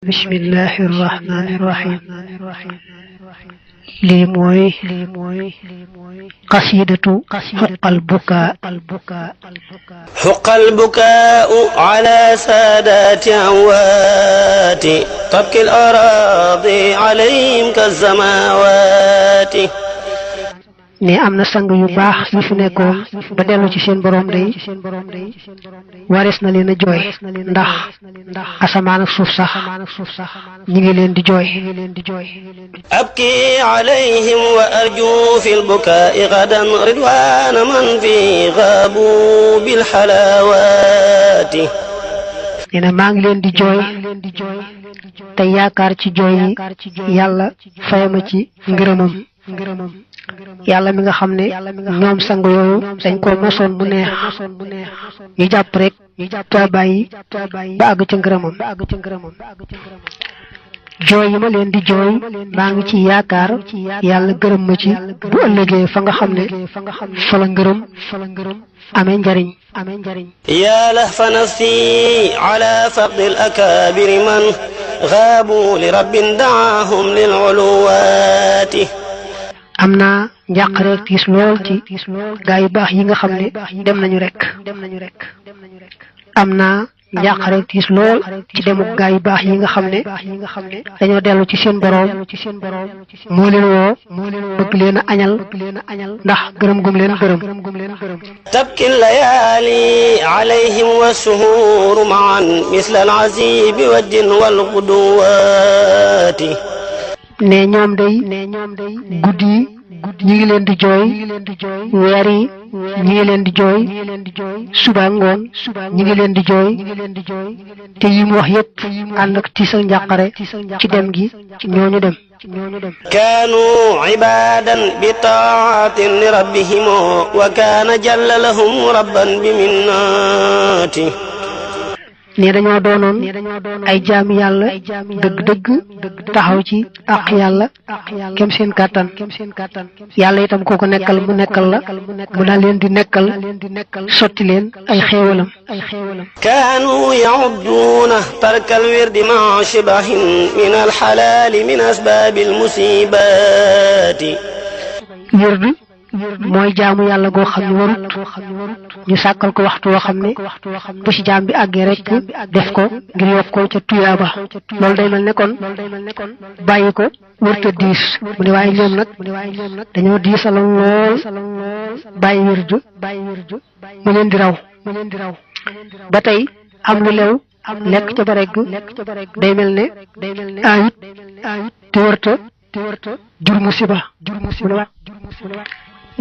bismillahi irrahmani irrahim lii mooy qasidatu xuqal bukaau ala saadati amwaati tabki al araadi alayhim kazamawaati ne am na sang yu baax yu fi nekkoon ba dellu ci seen borom day warees na leen a jooy ndax asamaan ak suuf sax ñi ngi leen di jooy abki alayhim wa arju fi lbukaai gadan ridwana man fi gaabu bilxalawaati nee na maa ngi leen di jooy te yaakaar ci jooy yi yàlla fayama ci ngërëmam yàlla mi nga xam ne ñoom sang yooyu dañ ko mosoon bu neex ñu jàpp rek te bàyyi ba àgg ca ngërëmam jooy yi ma leen di jooy maa ngi ci yaakaar yàlla gërëm ma ci bu ëllëgee fa nga xam ne fa la ngërëm amee njariñ yaa lahfa nafsi ala faqdi al akaabiri man gaabu li rabbin daahum lil uluwaati am naa njàqare tiis lool ci gaa yu baax yi nga xam ne dem nañu rek am naa njàqare tiis lool ci demuk gaa yu baax yi nga xam ne dañoo dellu ci seen boroom moo leen woo bëgg leen a añal ndax gërëm gum leen gërëm tabki layaali alayhim wa suhuuru maan misla al azibi wajdin wal guduwaati ne ñoom day guddi yi ñi ngi leen di jooy weer yi ñi ngi leen di jooy suba ngoon ñi ngi leen di jooy te yi mu wax yépp ànd ak tiis ak njàqare ci dem gi ñooñu dem kaanu ibaadan bi taatin li rabbihim wa kaana jalla lahum rabban bi minnaati ne dañoo doonoon ay jaami yàlla dëgg-dëgg taxaw ci àq yàlla kem seen kàttan yàlla itam kooko nekkal mu nekkal la mu daal leen di nekkal sotti leen ay xéewalam kaanu ya'udduuna tarka alwirdi ma'a shibahin min alxalaali min asbaabi almusibaati wird mooy jaamu yàlla goo xam ne warut ñu sàkkal ko waxtu woo xam ne bu ci jaam bi àggee rek def ko ngir yokk ko ca tuyaaba loolu day mel ne kon bàyyi ko wërta diis mu ne waaye ñoom nag dañoo diisaloon lool bàyyi wirdu mu leen di raw ba tey am lu lew lekk ca ba regg day mel ne ayut te wërta jur musiba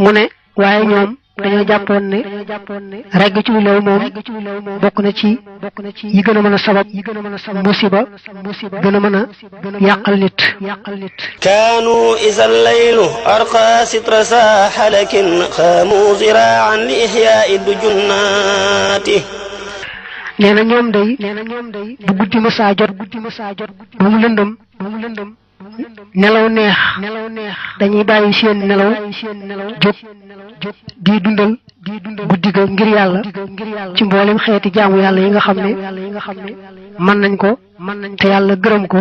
mu ne waaye ñoom dañoo jàppoon ne regg ci lu lew moom bokk na ci yi gën a mën a sabab musiba gën a mën a yàqal nit kaanu isa laylu arqa sitra saaxa lakin xaamu ziraan li ixyaai dujunnaati nee na ñoom day bu guddi ma saa jot ba mu lëndëm nelaw neex dañuy bàyyi seen nelaw jóg di dundal guddi ga ngir yàlla ci mboolem xeeti jaamu yàlla yi nga xam ne mën nañ ko te yàlla gërëm ko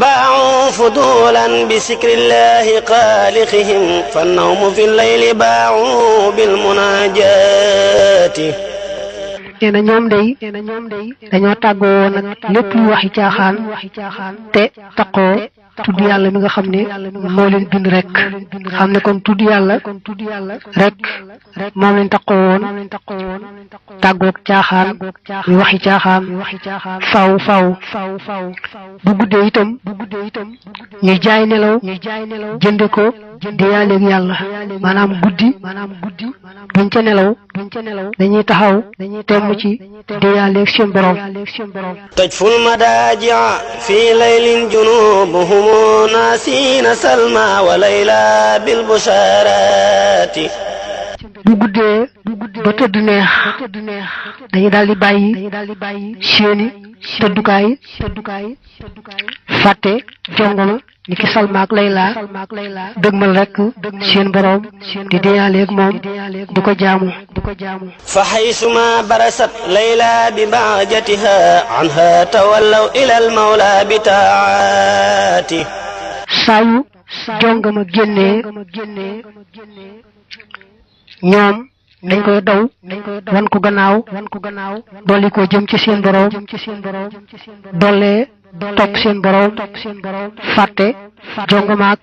baaxu fudulan bi sikrillahi xaaliqihim fa nawmu fi layli baaxu bil munajaati nee na ñoom day dañoo tàggoo woon nag lépp luy waxi caaxaan te taqoo tudd yàlla mi nga xam ne moo leen bind rek xam ne kon tudd yàlla rek moom leen taqoo woon tàggoog caaxaan luy waxi caaxaan faw bu guddee itam ñuy jaay nelaw jënde ko diyaaleeg yàlla maanaam guddi duñ ca nelaw dañuy taxaw temm ci diyaaleeg seen borom tajful madaaji fi laylin junubuhum naasiina salma wa layla bil busharati bu guddee ba tëdd neex dañuy daal di bàyyi seeni tëddukaay fàtte jongoma ni ki Salma ak Layla dëgmal rek seen borom di deyaaleeg moom di ko jaamu fa haysuma barasat Layla bi bahjatiha anha tawallaw ila al mawla bi taati saayu jongama génnee ñoom dañ koy daw wan ko gannaaw dolli ko jëm ci seen borom dollee topp seen borom fàtte jongamaak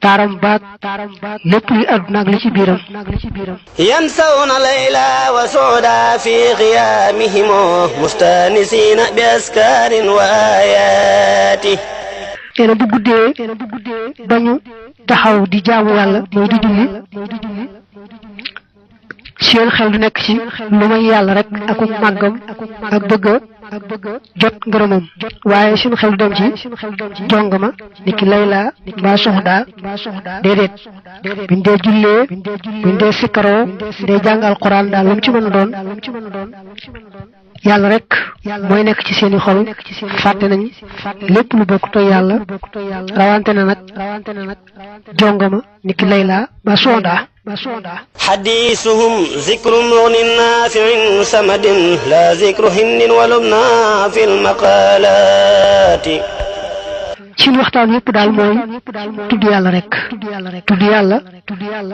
taaram baak lépp li àdduna ak li ci biiram yansawna layla wa sooda fi xiyaamihim mustanisina bi askaarin wa ayaati nee na bu guddee dañu taxaw di jaamu yàlla mooy di julli seen xel du nekk ci lu may yàlla rek ak màggam ak bëgg jot ngërëmam waaye seen xel du dem ci jongama ni ki Layla mbaa soxda déedéet buñ dee jullee buñ dee sikkaroo dee jàng alquran daal lu mu ci mën a doon yàlla rek mooy nekk ci seeni xol fàtte nañ lépp lu bokk to yàlla rawante na nag jongama ni ki Layla mbaa soxda حديثهم ذكر مغن نافع سمد لا ذكر هند ولبنى في المقالات seen waxtaan yépp daal mooy tudd yàlla rek tudd yàlla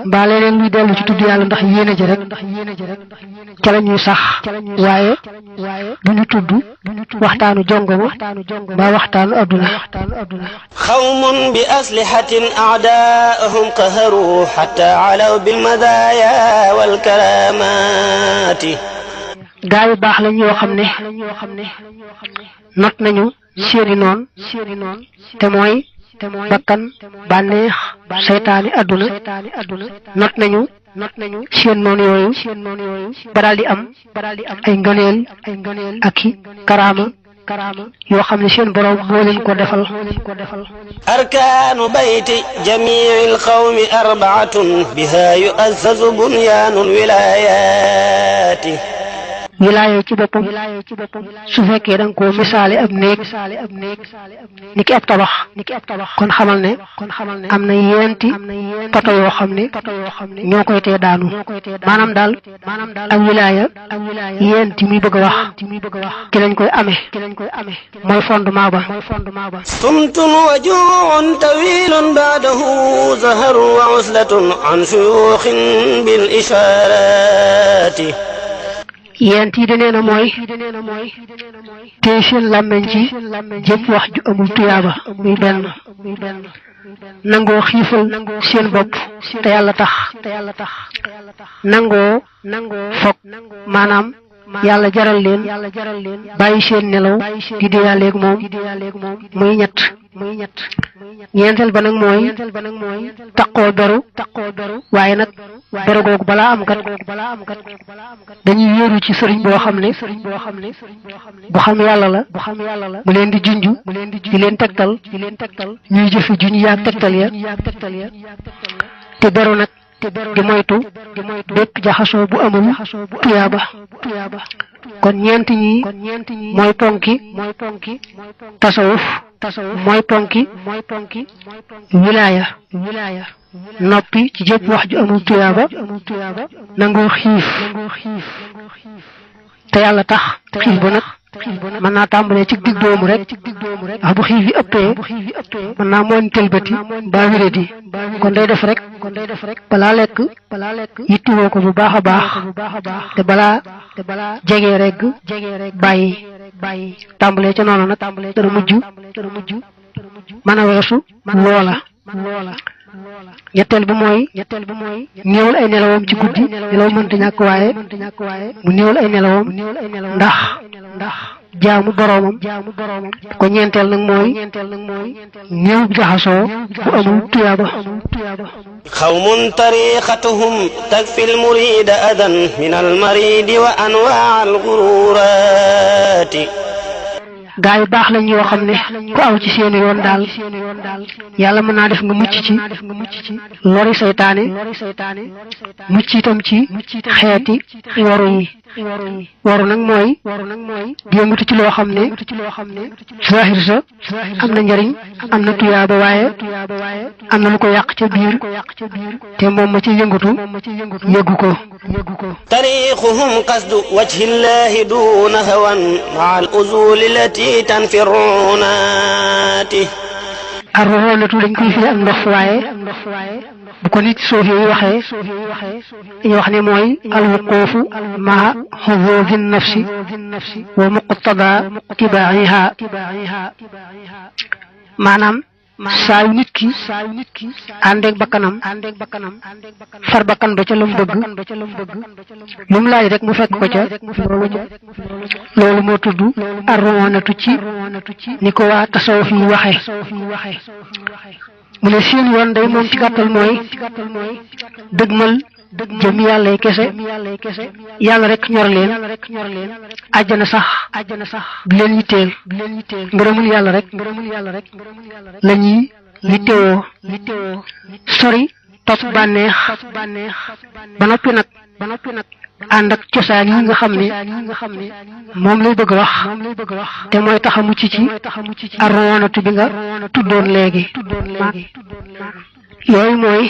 mbaa leneen luy dellu ci tudd yàlla ndax yéene ja rek ca la ñuy sax waaye du ñu tudd waxtaanu jongoma mbaa waxtaanu adduna xawmun bi aslihatin a'daa'ahum qaharu hatta alaw bil madaaya wal karamaati gaa yu baax lañ yoo xam ne not nañu seeni noon te mooy bakkan bànneex seytaani adduna not nañu seen noon yooyu ba daal di am ay ngëneel ak i karaama yoo xam ne seen borom moo leen ko defal arkaanu bayti jamiil qawmi arbaatun biha yu'azzazu bunyaanul wilaayaati wilaaya ci boppam su fekkee da nga koo misaale ab néeg ni ki ab tabax kon xamal ne am na yenti poto yoo xam ne ñoo koy tee daanu maanaam daal ak wilaaya yenti muy bëgg a wax ci lañ koy amee mooy fondement ba sumtun wa juu'un tawilun ba'dahu zaharun wa uslatun an shuyuukhin bil ishaaraati yent yi danee na mooy te seen làmmeñ ci jëpp wax ju amul tuyaaba muy benn nangoo xiifal seen bopp te yàlla tax nangoo fokk maanaam yàlla jaral leen bàyyi seen nelaw di deyaaleeg moom muy ñett ñeenteel ba nag mooy taqoo beru waaye nag beru googu balaa am kat dañuy wéeru ci sëriñ boo xam ne bu xam yàlla la mu leen di junju di leen tegtal ñuy jëfe juñ yaag tegtal ya te beru nag di moytu bépp jaxasoo bu amul tuyaaba kon ñeent ñi mooy ponki tasawuf mooy ponki wilaaya noppi ci jëpp wax ju amul tuyaaba nangoo xiif te yàlla tax xiif ba nag mën naa tàmbalee ci dig doomu rek wax bu xiif yi ëppee mën naa moon tëlbati ba wéradi kon day def rek balaa lekk yittiwoo ko bu baax a baax te balaa jegee rek bàyyi tàmbalee ca noonu nag dara mujj mën a weesu loola ñetteel bi mooy néewal ay nelawam ci guddi nelaw mënta ñàkk waaye mu néewal ay nelawam ndax jaamu boroomam ko ñeenteel nag mooy néew jaxasoo bu amul tuyaaba xawmun tariqatuhum takfi almurida adan min almaridi wa anwaa algururaati gaa yu baax lañ yoo xam ne ku aw ci seeni yoon daal yàlla mën naa def nga mucc ci lori saytaane mucc itam ci xeeti waru yi waru nag mooy yëngatu ci loo xam ne zahir sa am na njariñ am na tuyaaba waaye am na lu ko yàq ca biir te moom ma ci yëngatu yëggu ko tariixuhum qasdu wajhillahi duna hawan maa al uzuli lati tanfirunaati arroxoonatu dañ koy firi ak ndox waaye bu ko nit suuf yi waxee dañuy wax ne mooy alwuquufu maa xuduudi nafsi wa muqtada tibaa'iha maanaam saa yu nit ki àndeeg bakkanam far bakkan ba ca lam bëgg lu mu laaj rek mu fekk ko ca loolu moo tudd arroonatu ci ni ko waa tasawuf yi waxe mu ne seen yoon day moom ci gàttal mooy dëgmal jëm yàlla kese yàlla rek ñor leen àjjana sax bi leen yitteel ngërëmul yàlla rek la ñuy yittewoo sori topp bànneex ba noppi nag ànd ak cosaan yi nga xam ne moom lay bëgg wax te mooy tax a mucc ci arroonatu bi nga tuddoon léegi yooyu mooy